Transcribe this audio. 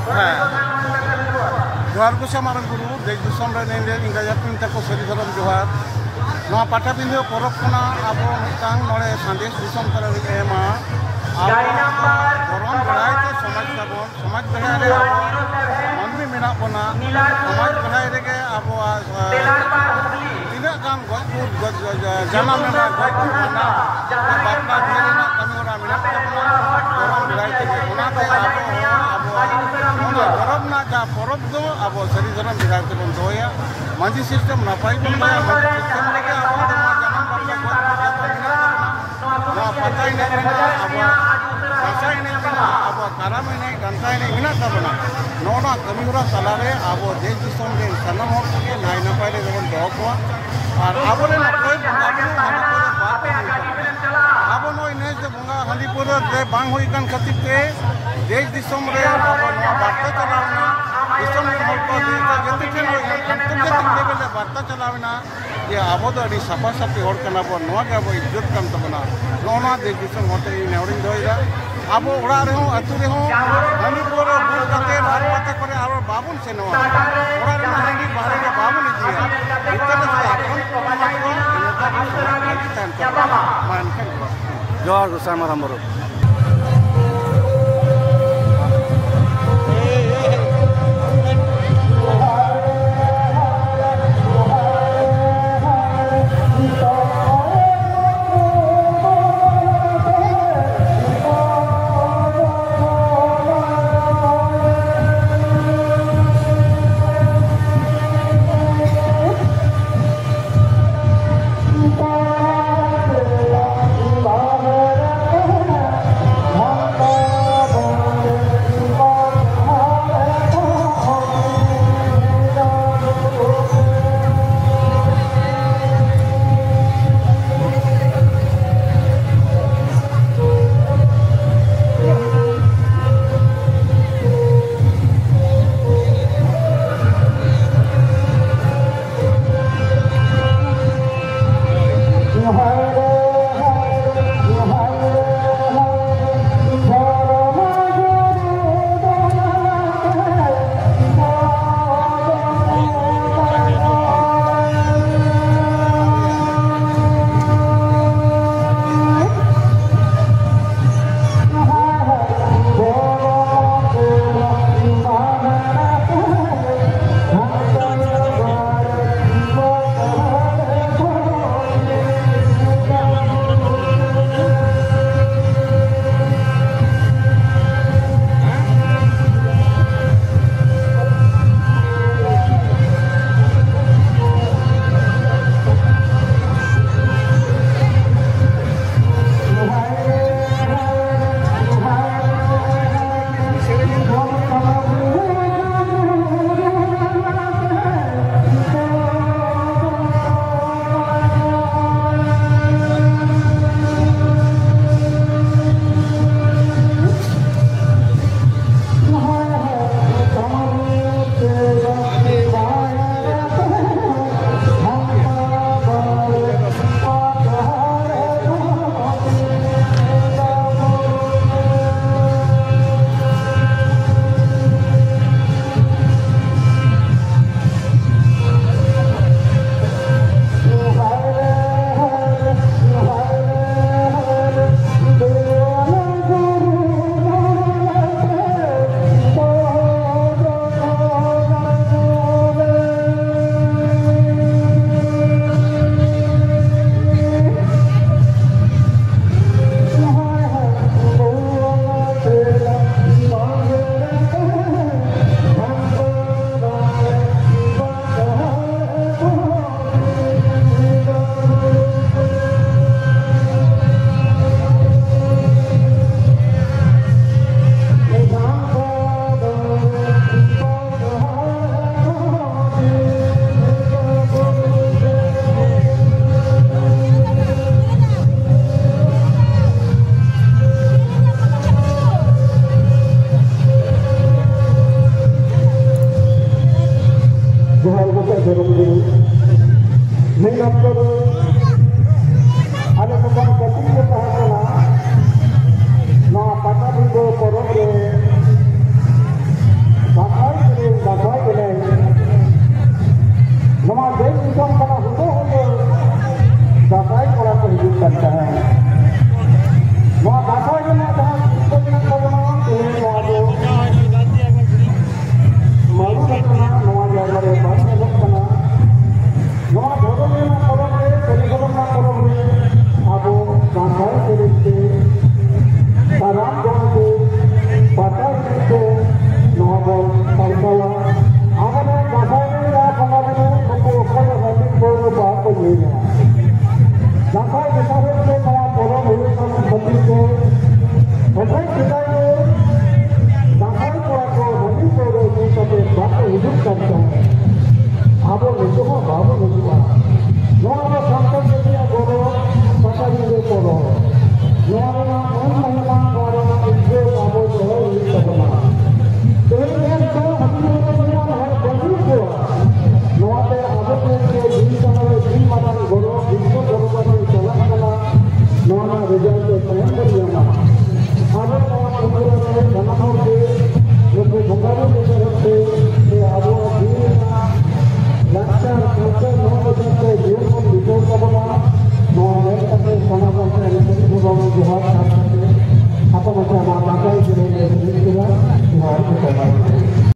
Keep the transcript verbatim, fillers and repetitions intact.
ᱦᱮᱸ, ᱡᱚᱦᱟᱨ ᱜᱚᱸᱥᱟᱭ ᱢᱟᱨᱟᱝ ᱵᱩᱨᱩ, ᱫᱮᱥ ᱫᱤᱥᱚᱢ ᱨᱮ ᱤᱧ ᱨᱮᱱ ᱮᱸᱜᱟ ᱟᱹᱯᱤᱱ ᱛᱟᱠᱚ ᱥᱟᱹᱨᱤ ᱫᱷᱚᱨᱚᱢ ᱡᱚᱦᱟᱨ᱾ ᱱᱚᱣᱟ ᱯᱟᱴᱟᱵᱤᱸᱫᱷᱟᱹ ᱯᱚᱨᱚᱵᱽ ᱠᱷᱚᱱᱟᱜ ᱟᱵᱚ ᱢᱤᱫᱴᱟᱝ ᱱᱚᱰᱮ ᱥᱟᱸᱫᱮᱥ ᱫᱤᱥᱚᱢ ᱛᱟᱞᱟᱨᱮ ᱮᱢᱟ᱾ ᱟᱵᱚ ᱫᱷᱚᱨᱚᱢ ᱵᱟᱲᱟᱭ ᱛᱮ ᱥᱚᱢᱟᱡᱽ ᱛᱟᱵᱚᱱ, ᱥᱚᱢᱟᱡᱽ ᱵᱟᱲᱟᱭ ᱨᱮ ᱟᱵᱚ ᱢᱟᱹᱱᱢᱤ ᱢᱮᱱᱟᱜ ᱵᱚᱱᱟ, ᱥᱚᱢᱟᱡᱽ ᱵᱟᱲᱟᱭ ᱨᱮᱜᱮ ᱟᱵᱚᱣᱟᱜ, ᱮ, ᱛᱤᱱᱟᱹᱜ ᱜᱟᱱ ᱜᱚᱡ ᱜᱩᱨ, ᱜᱚᱡ, ᱜᱚᱡ, ᱡᱟᱱᱟᱢ ᱨᱮᱱᱟᱜ ᱜᱚᱡ ᱜᱩᱨ ᱨᱮᱱᱟᱜ, ᱵᱟᱯᱞᱟ ᱵᱤᱦᱟᱹ ᱨᱮᱱᱟᱜ ᱠᱟᱹᱢᱤ ᱦᱚᱨᱟ ᱢᱮᱱᱟᱜ ᱛᱟᱵᱚᱱᱟ, ᱫᱷᱚᱨᱚᱢ ᱵᱟᱲᱟᱭ ᱛᱮᱜᱮ᱾ ᱚᱱᱟᱛᱮ ᱟᱵᱚ ᱦᱚᱸ ᱟᱵᱚᱣᱟᱜ ᱱᱚᱣᱟ ᱫᱷᱚᱨᱚᱢ ᱨᱮᱱᱟᱜ ᱡᱟᱦᱟᱸ ᱯᱚᱨᱚᱵᱽ ᱫᱚ ᱟᱵᱚ ᱥᱟᱹᱨᱤ ᱫᱷᱚᱨᱚᱢ ᱵᱷᱮᱜᱟᱨ ᱛᱮᱵᱚᱱ ᱫᱚᱦᱚᱭᱟ᱾ ᱢᱟᱹᱡᱷᱤ system ᱱᱟᱯᱟᱭ ᱵᱚᱱ ᱫᱚᱦᱚᱭᱟ, ᱢᱟᱹᱡᱷᱤ system ᱨᱮᱜᱮ ᱟᱵᱚ ᱫᱚ ᱱᱚᱣᱟ ᱡᱟᱱᱟᱢ ᱵᱟᱯᱞᱟ ᱜᱚᱡ ᱜᱩᱨ ᱡᱚᱛᱚ ᱢᱮᱱᱟᱜ ᱛᱟᱵᱚᱱᱟ᱾ ᱱᱚᱣᱟ ᱯᱟᱛᱟ ᱮᱱᱮᱡ ᱢᱮᱱᱟᱜᱼᱟ, ᱟᱵᱚᱣᱟᱜ ᱫᱟᱸᱥᱟᱭ ᱮᱱᱮᱡ ᱢᱮᱱᱟᱜᱼᱟ, ᱟᱵᱚᱣᱟᱜ ᱠᱟᱨᱟᱢ ᱮᱱᱮᱡ, ᱰᱟᱱᱴᱟ ᱮᱱᱮᱡ ᱢᱮᱱᱟᱜ ᱛᱟᱵᱚᱱᱟ᱾ ᱱᱚᱜᱼᱚ ᱱᱚᱣᱟ ᱠᱟᱹᱢᱤ ᱦᱚᱨᱟ ᱛᱟᱞᱟᱨᱮ ᱟᱵᱚ ᱫᱮᱥ ᱫᱤᱥᱚᱢ ᱨᱮᱱ ᱥᱟᱱᱟᱢ ᱦᱚᱲ ᱠᱚᱜᱮ ᱱᱟᱭ ᱱᱟᱯᱟᱭ ᱨᱮ ᱜᱮᱵᱚᱱ ᱫᱚᱦᱚ ᱠᱚᱣᱟ᱾ ᱟᱨ ᱟᱵᱚᱨᱮᱱ ᱚᱠᱚᱭ ᱵᱚᱸᱜᱟ ᱵᱩᱨᱩ ᱦᱟᱺᱰᱤ ᱯᱟᱹᱣᱨᱟᱹ ᱵᱟᱫ ᱵᱚᱱ ᱦᱩᱭ ᱠᱚᱣᱟ᱾ ᱟᱵᱚ ᱱᱚᱜᱼᱚᱭ ᱱᱮᱥ ᱫᱚ ᱵᱚᱸᱜᱟ ᱦᱟᱺᱰᱤ ᱯᱟᱹᱣᱨᱟᱹ ᱨᱮ ᱵᱟᱝ ᱦᱩᱭ ᱠᱟᱱ ᱠᱷᱟᱹᱛᱤᱨ ᱛᱮ ᱫᱮᱥ ᱫᱤᱥᱚᱢ ᱨᱮ ᱟᱵᱚ ᱱᱚᱣᱟ ᱵᱟᱨᱛᱟ ᱪᱟᱞᱟᱣ ᱮᱱᱟ, ᱫᱤᱥᱚᱢ ᱨᱮᱱ ᱦᱚᱲ ᱠᱚ ᱫᱮᱥ ᱡᱟᱹᱛᱤ ᱴᱷᱮᱱ ᱦᱚᱸ ᱟᱱᱛᱚᱨᱡᱟᱛᱤᱠ level ᱨᱮ ᱵᱟᱨᱛᱟ ᱪᱟᱞᱟᱣ ᱮᱱᱟ᱾ ᱡᱮ ᱟᱵᱚ ᱫᱚ ᱟᱹᱰᱤ ᱥᱟᱯᱷᱟ ᱥᱟᱹᱯᱷᱤ ᱦᱚᱲ ᱠᱟᱱᱟ ᱵᱚᱱ, ᱱᱚᱣᱟ ᱜᱮ ᱟᱵᱚ ᱤᱡᱽᱡᱚᱛ ᱠᱟᱱ ᱛᱟᱵᱚᱱᱟ᱾ ᱱᱚᱜᱼᱚ ᱱᱚᱣᱟ ᱫᱮᱥ ᱫᱤᱥᱚᱢ ᱦᱚᱲ ᱴᱷᱮᱱ ᱤᱧ ᱱᱮᱦᱚᱨᱤᱧ ᱫᱚᱦᱚᱭᱮᱫᱟ, ᱟᱵᱚ ᱚᱲᱟᱜ ᱨᱮᱦᱚᱸ, ᱟᱹᱛᱩ ᱨᱮᱦᱚᱸ ᱦᱟᱺᱰᱤ ᱯᱟᱹᱣᱨᱟᱹ ᱵᱩᱞ ᱠᱟᱛᱮ ᱦᱟᱴ ᱯᱟᱛᱟ ᱠᱚᱨᱮ ᱟᱨᱚ ᱵᱟᱵᱚᱱ ᱥᱮᱱᱚᱜᱼᱟ᱾ ᱚᱲᱟᱜ ᱨᱮᱱᱟᱜ ᱦᱟᱺᱰᱤ ᱵᱟᱦᱨᱮ ᱨᱮ ᱵᱟᱵᱚᱱ ᱤᱫᱤᱭᱟ᱾ ᱵᱷᱤᱛᱟᱹᱨ ᱨᱮ ᱥᱟᱞᱟ ᱠᱷᱚᱱ ᱠᱚ ᱮᱢᱟ ᱠᱚᱣᱟ, ᱤᱱᱟᱹ ᱠᱷᱟᱱ ᱥᱚᱢᱟᱡᱽ ᱵᱷᱟᱹᱜᱤ ᱛᱟᱦᱮᱱ ᱛᱟᱵᱚᱱᱟ᱾ ᱢᱟ ᱮᱱᱠᱷᱟᱱ ᱡᱚᱦᱟᱨ᱾ ᱡᱚᱦᱟᱨ ᱜᱚᱸᱥᱟᱭ ᱢᱟᱨᱟᱝ ᱵᱩᱨᱩ᱾ ᱫᱷᱚᱨᱚᱢ ᱜᱩᱨᱩ᱾ ᱢᱤᱫ ᱚᱠᱛᱚ ᱨᱮ ᱟᱞᱮ ᱡᱚᱠᱷᱚᱱ ᱠᱟᱹᱴᱤᱡ ᱞᱮ ᱛᱟᱦᱮᱸ ᱠᱟᱱᱟ, ᱱᱚᱣᱟ ᱯᱟᱴᱟᱵᱤᱸᱫᱷᱟᱹ ᱯᱚᱨᱚᱵᱽ ᱨᱮ ᱫᱟᱸᱥᱟᱭ ᱥᱮᱨᱮᱧ, ᱫᱟᱸᱥᱟᱭ ᱮᱱᱮᱡ, ᱱᱚᱣᱟ ᱫᱮᱥ ᱫᱤᱥᱚᱢ ᱠᱷᱚᱱᱟᱜ ᱦᱩᱫᱟᱹ ᱦᱩᱫᱟᱹ ᱫᱟᱸᱥᱟᱭ ᱠᱚᱲᱟ ᱠᱚ ᱦᱤᱡᱩᱜ ᱠᱟᱱ ᱛᱟᱦᱮᱸᱫ᱾ ᱱᱚᱣᱟ ᱫᱟᱸᱥᱟᱭ ᱨᱮᱱᱟᱜ ᱡᱟᱦᱟᱸ ᱥᱤᱨᱯᱟᱹ ᱢᱮᱱᱟᱜ ᱛᱟᱵᱚᱱᱟ, ᱛᱮᱦᱮᱧ ᱱᱚᱣᱟ ᱫᱚ ᱢᱟᱹᱨᱩ ᱞᱮᱠᱟᱱᱟᱜ ᱱᱚᱣᱟ ᱡᱟᱭᱜᱟ ᱨᱮ ᱵᱟᱝ ᱧᱮᱞᱚᱜ ᱠᱟᱱᱟ᱾ ᱱᱚᱣᱟ ᱫᱷᱚᱨᱚᱢ ᱨᱮᱱᱟᱜ ᱯᱚᱨᱚᱵᱽ ᱨᱮ, ᱥᱟᱹᱨᱤ ᱫᱷᱚᱨᱚᱢ ᱨᱮᱱᱟᱜ ᱯᱚᱨᱚᱵᱽ ᱨᱮ ᱟᱵᱚ ᱫᱟᱸᱥᱟᱭ ᱥᱮᱨᱮᱧ ᱛᱮ, ᱠᱟᱨᱟᱢ ᱫᱚᱱ ᱛᱮ, ᱯᱟᱛᱟ ᱮᱱᱮᱡ ᱛᱮ ᱱᱚᱣᱟ ᱵᱚᱱ ᱥᱟᱢᱴᱟᱣᱟ᱾ ᱟᱵᱚ ᱱᱚᱣᱟ ᱫᱟᱸᱥᱟᱭ ᱨᱮ ᱡᱟᱦᱟᱸ ᱵᱚᱸᱜᱟ ᱵᱩᱨᱩ, ᱱᱩᱠᱩ ᱚᱠᱚᱭ ᱦᱚᱸ ᱦᱟᱺᱰᱤ ᱯᱟᱹᱣᱨᱟᱹ ᱵᱟᱠᱚ ᱧᱩᱭᱟ᱾ ᱫᱟᱸᱥᱟᱭ ᱵᱮᱥᱟᱨᱮ ᱛᱮ ᱱᱚᱣᱟ ᱯᱚᱨᱚᱵᱽ ᱦᱩᱭᱩᱜ ᱠᱟᱱ ᱠᱷᱟᱹᱛᱤᱨ ᱛᱮ ᱚᱠᱚᱭ ᱥᱮᱫᱟᱭ ᱫᱚ ᱫᱟᱸᱥᱟᱭ ᱠᱚᱲᱟ ᱠᱚ ᱦᱟᱺᱰᱤ ᱯᱟᱹᱣᱨᱟᱹ ᱧᱩ ᱠᱟᱛᱮ ᱵᱟᱠᱚ ᱦᱤᱡᱩᱜ ᱠᱟᱱ ᱛᱟᱦᱮᱸᱫ᱾ ᱟᱵᱚ ᱱᱤᱛᱚᱜ ᱦᱚᱸ ᱵᱟᱵᱚᱱ ᱦᱤᱡᱩᱜᱼᱟ᱾ ᱱᱚᱣᱟ ᱫᱚ ᱥᱟᱱᱛᱟᱲ ᱡᱟᱹᱛᱤᱭᱟᱜ ᱜᱚᱨᱚᱵᱽ, ᱯᱟᱴᱟᱵᱤᱸᱫᱷᱟᱹ ᱯᱚᱨᱚᱵᱽ᱾ ᱱᱚᱣᱟ ᱨᱮᱱᱟᱜ ᱢᱟᱹᱱ ᱢᱚᱦᱤᱢᱟ, ᱱᱚᱣᱟ ᱨᱮᱱᱟᱜ ᱤᱡᱽᱡᱚᱛ ᱟᱵᱚ ᱫᱚᱦᱚᱭ ᱦᱩᱭᱩᱜ ᱛᱟᱵᱚᱱᱟ᱾ ᱛᱮᱦᱮᱧ ᱧᱮᱞ ᱫᱚ ᱦᱟᱺᱰᱤ ᱯᱟᱹᱣᱨᱟᱹ ᱧᱩᱣᱟᱱ ᱦᱚᱲ ᱵᱟᱹᱱᱩᱜ ᱠᱚᱣᱟ᱾ ᱱᱚᱣᱟᱛᱮ ᱟᱵᱚ ᱴᱷᱮᱱ ᱡᱮ ᱫᱤᱱ ᱠᱟᱞᱚᱢ ᱨᱮ ᱛᱤᱱ ᱢᱟᱨᱟᱝ ᱜᱚᱨᱚᱵᱽ, ᱵᱤᱥᱥᱚ ᱫᱚᱨᱵᱟᱨ ᱨᱮ ᱪᱟᱞᱟᱜ ᱠᱟᱱᱟ, ᱱᱚᱣᱟ ᱨᱮᱱᱟᱜ result ᱫᱚ ᱛᱟᱭᱚᱢ ᱵᱚᱱ ᱧᱟᱢᱟ᱾ ᱟᱵᱚ ᱱᱚᱣᱟ ᱯᱩᱨᱟᱹ ᱨᱮ ᱥᱟᱱᱟᱢ ᱦᱚᱲ ᱜᱮ ᱱᱩᱠᱩ ᱵᱚᱸᱜᱟ ᱵᱩᱨᱩ ᱛᱚᱨᱚᱯ ᱛᱮ ᱥᱮ ᱟᱵᱚᱣᱟᱜ ᱡᱤᱣᱤ ᱨᱮᱱᱟᱜ ᱞᱟᱠᱪᱟᱨ, culture ᱱᱚᱣᱟ ᱞᱮᱠᱟᱛᱮ ᱡᱤᱭᱚᱱ ᱵᱚᱱ ᱵᱤᱛᱟᱹᱣ ᱛᱟᱵᱚᱱᱟ᱾ ᱱᱚᱣᱟ ᱢᱮᱱ ᱠᱟᱛᱮ ᱥᱟᱱᱟᱢ ᱦᱚᱲ ᱴᱷᱮᱱ ᱥᱟᱹᱜᱩᱱ ᱡᱚᱦᱟᱨ ᱟᱨ ᱠᱟᱛᱮ ᱟᱯᱟᱱ ᱟᱯᱟᱱ ᱱᱚᱣᱟ ᱫᱟᱸᱥᱟᱭ ᱥᱮᱨᱮᱧ ᱞᱮ ᱥᱮᱨᱮᱧ ᱠᱮᱫᱟ᱾ ᱡᱚᱦᱟᱨ ᱜᱮ ᱛᱟᱵᱚᱱ᱾